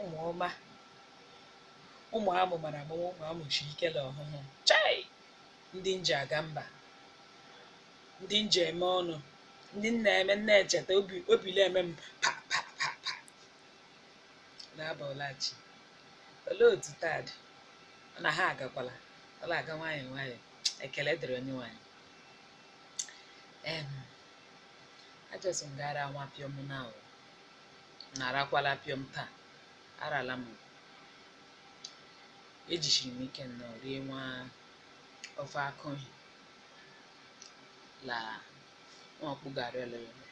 Ụmụ ọma, ụmụ amụ mara amụma, ụmụ amụchi ike la ọhụhụ. Chai! Ndị nje aga mba, ndị nje eme ọnụ, ndị nna eme nna echeta obi obi eme m pa pa pa pa. Na-abọọlachi. Olee otu taa dị? Na ha agakwala, ọ na-aga nwayọọ nwayọọ. Ekele dịrị onye nwanyị. Em, ajọsọ m gara nwa pịọm na ahụ. Na-arakwala pịọm taa. Arala m. Ejisiri m ike nnọọ rie nwa ofe akụghị la nwa ọkpụ garị ole ole.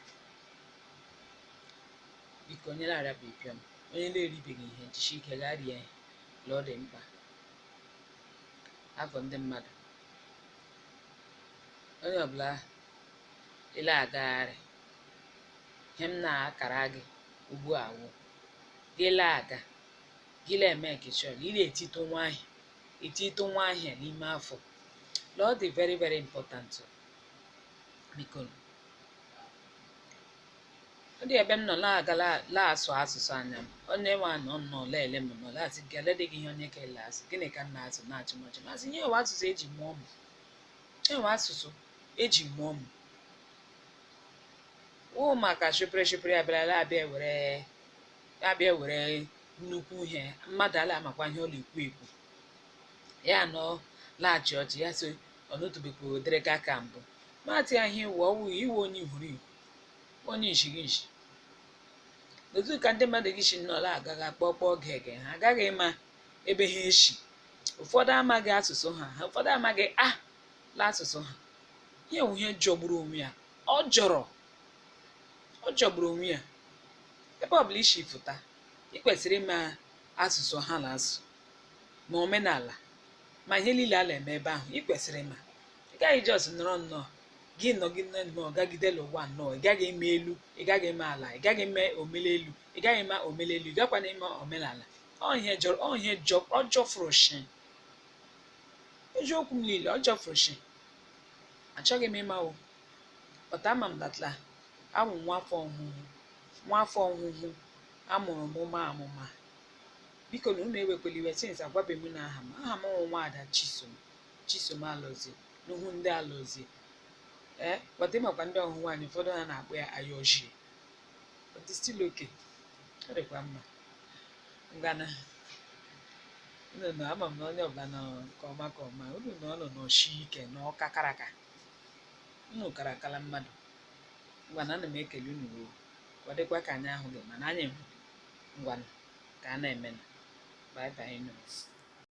Biko onye na-arịa pịọm, onye na-eribeghị ihe, jisie ike gaa rie ya, la ọ dị mkpa. Afọ ndị mmadụ. Onye ọbụla ile agagharị, ihe m na-akara gị ugbu a wụ gị laa aga, gị na-eme nke sure gị na-etito nwa ahịa, etito nwa ahịa n'ime afọ. La ọ dị very very important. Biko. Ọ dị ebe m nọ na-aga la-asụ asụsụ anya m. Onye nwe nọ nnọọ na-ele m nọ na-asị gị eledịghị ihe onye ka ele asụ. Gịnị ka m na-asụ na-achị m ọchị? Masị ihe nwe asụsụ eji mụọ m. Enwe asụsụ eji mụọ m. Wụ maka shụpịrị shụpịrị abịara abịa were abịa were nnukwu ihe mmadụ ala amakwa ihe ọ na-ekwu ekwu. Ya nọ laghachi ọchị ya sị ọ nụtụbekwa ụdịrị ka ka mbụ. Matị ya ihe iwu ọwụ iwu onye ihuru ihu, onye ishiri ishi. Otu ka ndị mmadụ gị si nnọọ agaghị akpọkpọ gege ha agaghị ịma ebe ha esi. Ụfọdụ amaghị asụsụ ha, ụfọdụ amaghị a la asụsụ ha. Ihe wụ ihe jọgburu onwe ya. Ọ jọrọ, ọ jọgburu onwe ya. Ebe ọbụla isi fụta, ị kwesịrị ịma asụsụ ha na-asụ, ma omenala, ma ihe niile a na-eme ebe ahụ, ị kwesịrị ịma. Ị gaghị just nọrọ nnọọ, gị nọgide nnọọ gagide n'ụwa nnọọ, ị gaghị eme elu, ị gaghị eme ala, ị gaghị eme omelelu, ị gaghị eme omelelu, ị gakwana eme omenala. Ọ ihe jọrọ, ọ ihe jọ, ọ jọfụrụ shi. Eziokwu m niile, ọ jọfụrụ shi. Achọghị m ịma o. But ama m datla, awụ m nwafọ ọhụhụ, nwafọ ọhụhụ, amụrụ m ụma amụma. Biko na unu ewekwala iwe since agwabeghị m na aha m. Aha m wụ Nwaada Chisom, Chisom Alọzie, n'uhu ndị Alọzie. Ee, but ịmakwa ndị ọhụhụ anyị ụfọdụ ha na-akpọ ya Ayọzie. But it's still okay. Ọ dịkwa mma. Ngwana. Unu nọ, ama m na onye ọbụla nọ nke ọma ka ọma. Unu nọ nọ nọshi ike n'ọka karaka. Unu kara akala mmadụ. Ngwana, ana m ekele unu o. Ọ dịkwa ka anyị ahụghị mana anyị hụrụ. Ngwana, ka a na-eme na. Bye bye nụ.